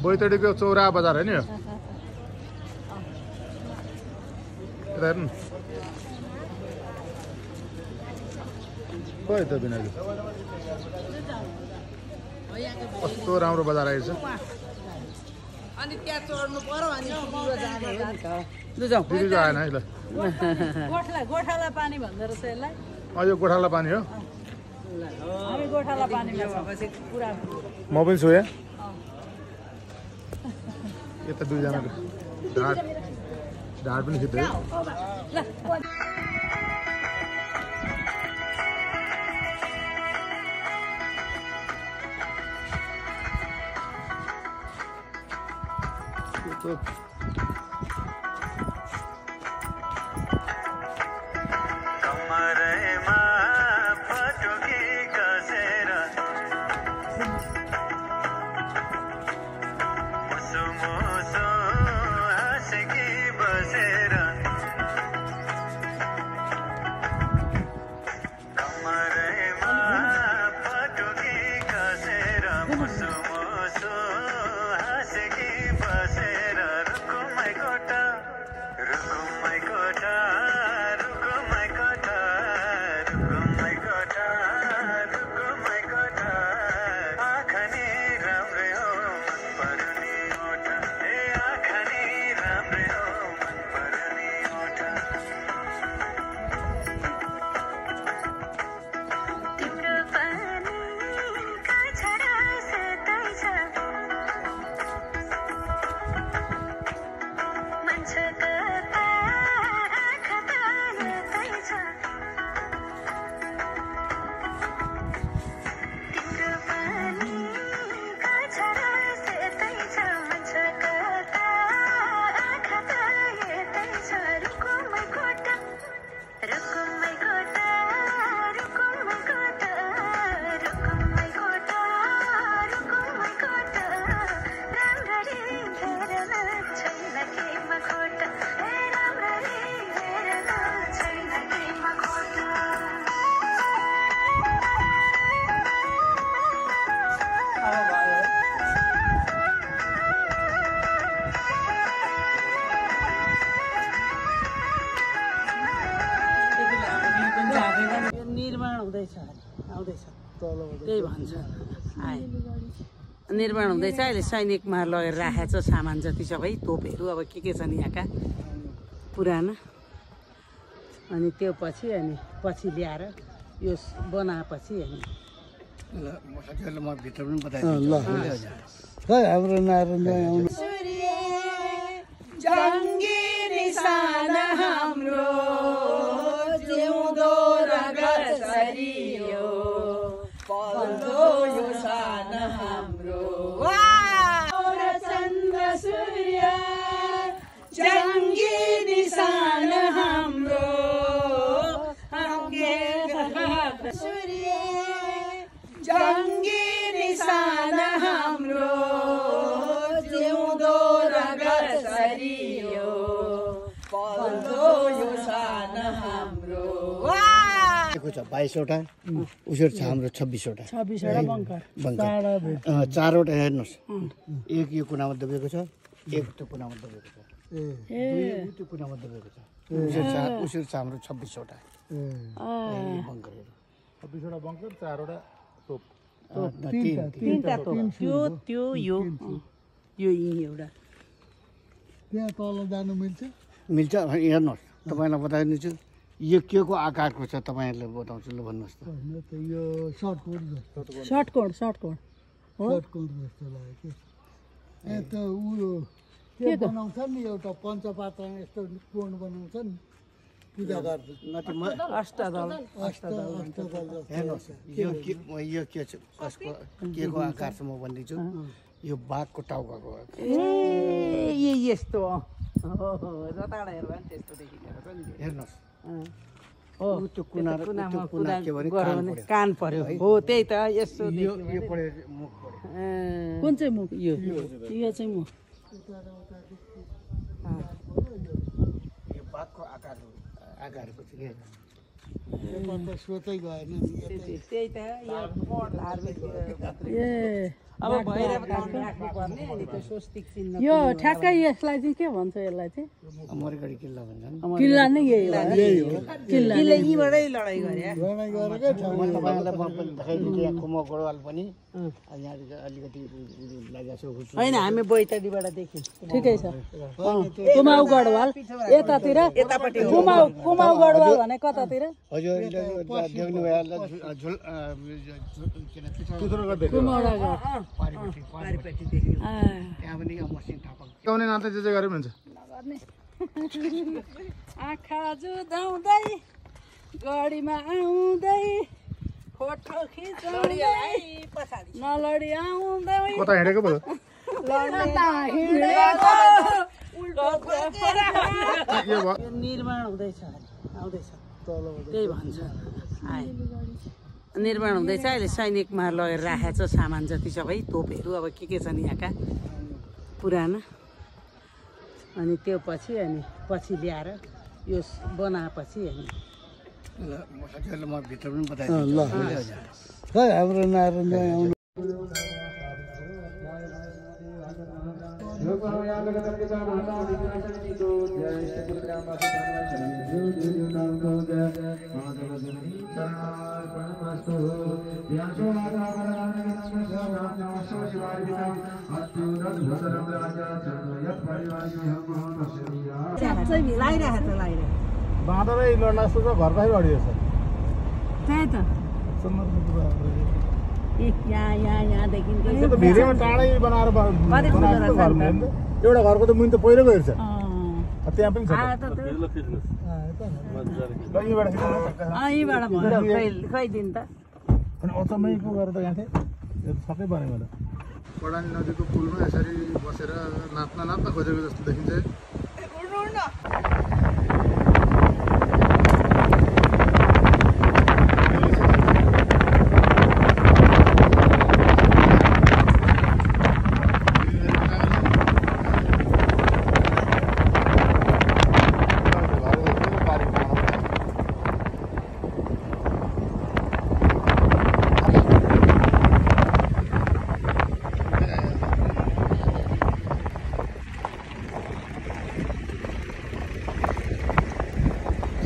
बैतडीको चौरा बजार हो नि यो हेर्नु खोइ त बिनाजु कस्तो राम्रो बजार आएछ अनि त्यहाँ चढ्नु पर्यो अनि जाने हो नि त दिदी आएन है ल गोठाला पानी भन्दो रहेछ यसलाई यो गोठाला पानी हो हामी गोठाला पानीमा पुरा म पनि छु यहाँ यता दुईजनाको ढाड पनि खिच्दै त्यही भन्छ निर्माण हुँदैछ अहिले सैनिकमा लगेर राखेको छ सामान जति सबै तोपहरू अब के छ नि यहाँका पुरानो अनि त्यो पछि अनि पछि ल्याएर यो बनाएपछि अनि म भित्र पनि बताइदिन्छु खै हाम्रो नारायण जङ्गी निशान हाम्रो जिउँदो रगत सरियो पल्दो यो सान हाम्रो चन्द्र सूर्य जङ्गी निशान हाम्रो सूर्य जङ्गी निशान हाम्रो जिउँदो रगत सरियो पल्दो यो सान हाम्रो 22वटा उसरी छ हाम्रो 26वटा 26वटा बङ्कर चारवटा हेर्नुहोस् एक यो कुनामा दबेको छ एक त्यो कुनामा दबेको छ दुई त्यो कुनामा दबेको छ उसरी छ हाम्रो 26वटा बङ्करहरू 26वटा बङ्कर 4वटा तोप तीनटा तोप त्यो यो एउटा त्यहाँ तल जानु मिल्छ हेर्नुहोस् तपाईँलाई बताइदिन्छु यो के को आकारको छ तपाईँहरूले बताउँछु ल भन्नुहोस् त यो सर्टकोट जस्तो लाग्यो कि त उयो के बनाउँछ नि एउटा पञ्चपात्र यस्तो कोण बनाउँछ नि पूजा गर्छ अष्टदल हेर्नुहोस् यो के छ कसको के को आकार छ म भनिदिन्छु यो बाघको टाउकाको ए यस्तो जताबाट हेर्दा पनि त्यस्तो देखिन्छ हेर्नुहोस् त्यो कुना कान पर्यो हो त्यही त यसो कुन चाहिँ मुख यो चाहिँ मुख यो बाघको आकारको छ सोचै गएन त्यही त अब भैरव राख्नुपर्ने अनि त्यो स्वस्तिक चिन्ह यो ठ्याक्कै यसलाई चाहिँ के भन्छ यसलाई चाहिँ अमरगढी किल्ला भन्छन् किल्ला नै यही हो किल्ला यहीँबाटै लडाइँ गरे म तपाईँलाई म पनि देखाइदिन्छु यहाँ कुमाउ गढवाल पनि यहाँ अलिकति लागेको छ होइन हामी बैतडीबाट देख्यौँ ठिकै छ कुमाउ गढवाल यतातिर कुमाउ गढवाल भने कतातिर हजुर देख्नु भयो त्यहाँ पनि मसिन थापा गाउने नाता जे जे गरे पनि हुन्छ आँखा जुदाउँदै गढीमा आउँदै फोटो खिचाउँदै नलडी आउँदै कता हिँडेको पो यो भयो निर्माण हुँदैछ आउँदैछ त्यही भन्छ आए निर्माण हुँदैछ अहिले सैनिकमा लगेर राखेको छ सामान जति सबै तोपहरू अब के छन् यहाँका पुराना अनि त्यो पछि ल्याएर यो बनाएपछि अनि म भित्र पनि बताइदिन्छु खै हाम्रो नारायण बाँदरै लड्ला जस्तो छ घर बाहिर अडियो छ त्यही त यहाँदेखि त्यो त भिडियोमा टाढै बनाएर एउटा घरको त मुनि त पहिरो गएर छ त्यहाँ पनि छ खैदिन त अनि अचम्मैको गरेर त यहाँ थिएँ यो त सबै बनेको त कडानी नदीको पुलमा यसरी बसेर नाप्न खोजेको जस्तो देखिन्छ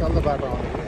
चल्दो बाटो आउँछ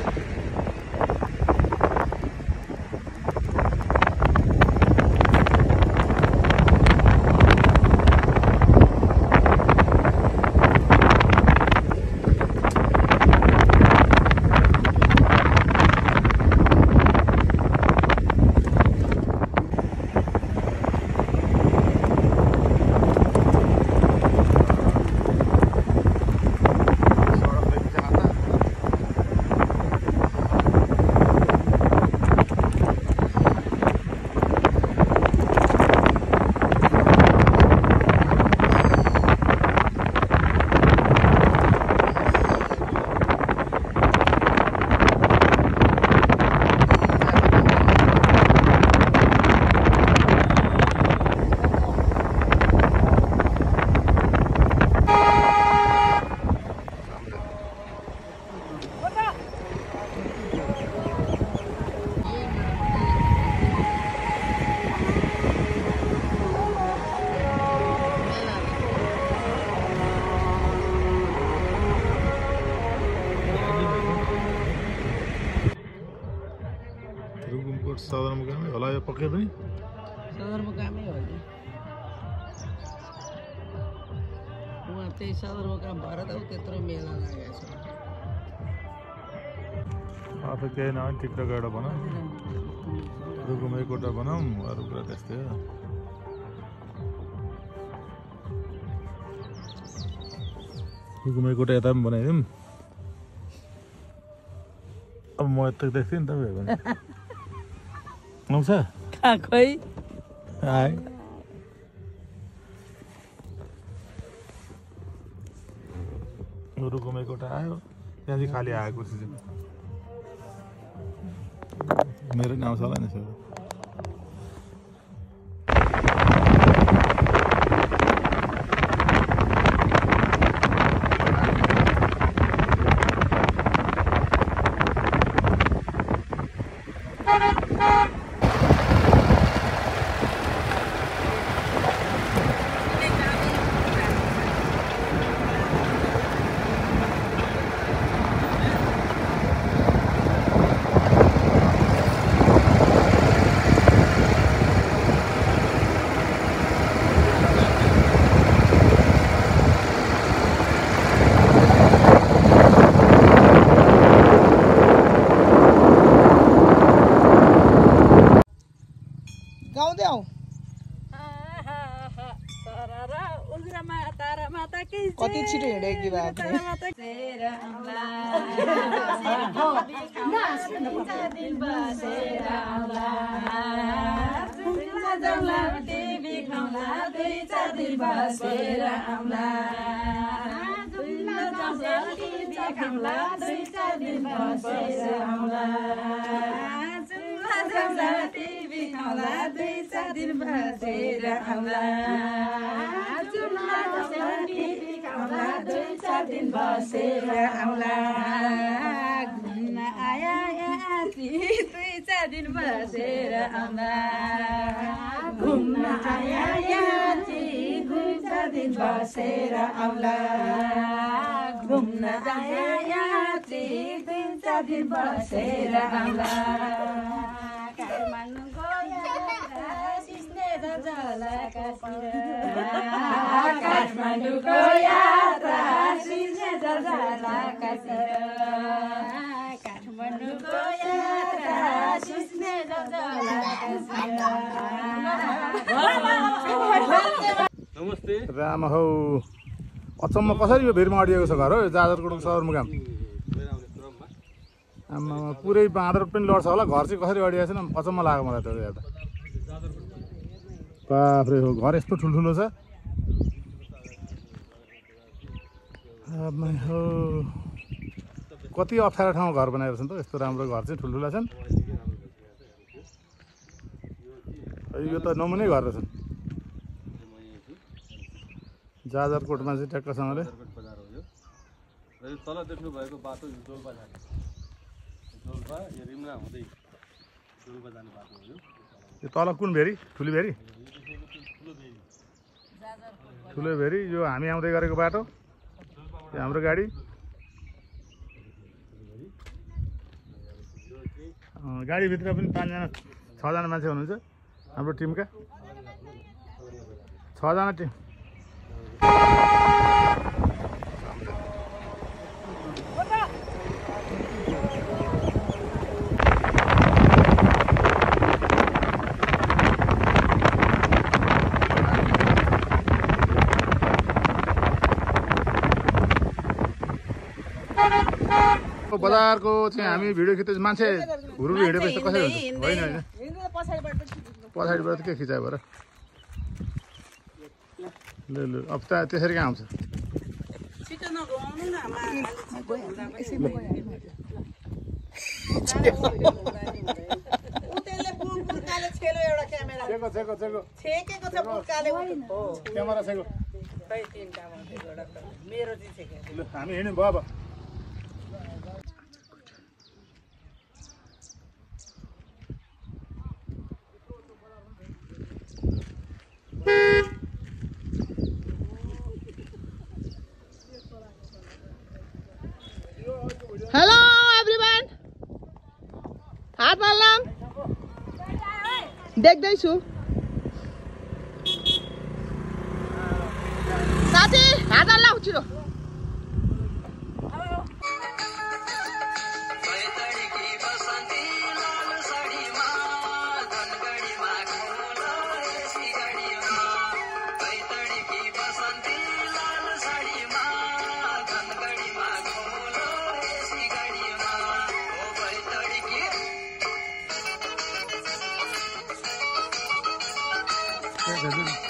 सदरमुकामै होला यो पक्कै पनि सदरमुकामै हो नि उहाँ त्यही सदरमुकाम भएर त त्यत्रो मेला लागेको छ अब केही नभए टिकटक एउटा बनाऊँ रुकुम एकवटा बनाऊँ अरू कुरा त्यस्तै हो रुकुम एकवटा यता पनि बनाइदिउँ अब म यता देख्थेँ नि तपाईँ भने आउँछ खै आए रुकुम एकवटा आयो त्यहाँ चाहिँ खाली आएको चाहिँ मेरो गाउँ छ होला नि सर गाउँदै आऊ कति छिटो हिँडे कि दिन बसेर आउला घुम्न आया यात्री 2-4 दिन बसेर आउला घुम्न आया यात्री 2-4 दिन बसेर आउला घुम्न आया यात्री 2-4 दिन बसेर आउला काठमाडौँको यात्रा सिस्ने काठमाडौँको यात्रा सिस्ने काठमाडौँको यात्रा सिस्ने नमस्ते राम हौ अचम्म कसरी यो भिरमा अडिएको छ घर हो जाजरकोटको सदरमुकाम आमा पुरै बाँदर पनि लड्छ होला घर चाहिँ कसरी अडिएको छ न अचम्म लाग्यो मलाई त हेर्दा बाफ्रे हो घर यस्तो ठुल्ठुलो छ हो कति अप्ठ्यारो ठाउँमा घर बनाएको छ नि त यस्तो राम्रो घर चाहिँ ठुल्ठुला छन् यो त नमुनै घर रहेछन् जाजरकोटमा चाहिँ ट्याक्कसँगले तल देख्नु भएको बाटो डोल्पा जाने डोल्पा यो रिम्ला हुँदै डोल्पा जाने बाटो हो यो तल कुन भेरी ठुली भेरी ठुलो भेरी यो हामी आउँदै गरेको बाटो यो हाम्रो गाडी गाडीभित्र पनि 6जना मान्छे हुनुहुन्छ हाम्रो टिमका 6जना टिम बजारको चाहिँ हामी भिडियो खिच्दै मान्छे हुरुरु हिँडेपछि त कसरी हुन्छ होइन होइन पछाडिबाट के खिचायो भएर ल ल अब त त्यसरी कहाँ आउँछ क्यामेरा छेको हामी हिँड्नु भयो अब हेलो एभ्रिवान हात हाल्लाम देख्दैछु साथी हात हाल्ला छिटो Gracias.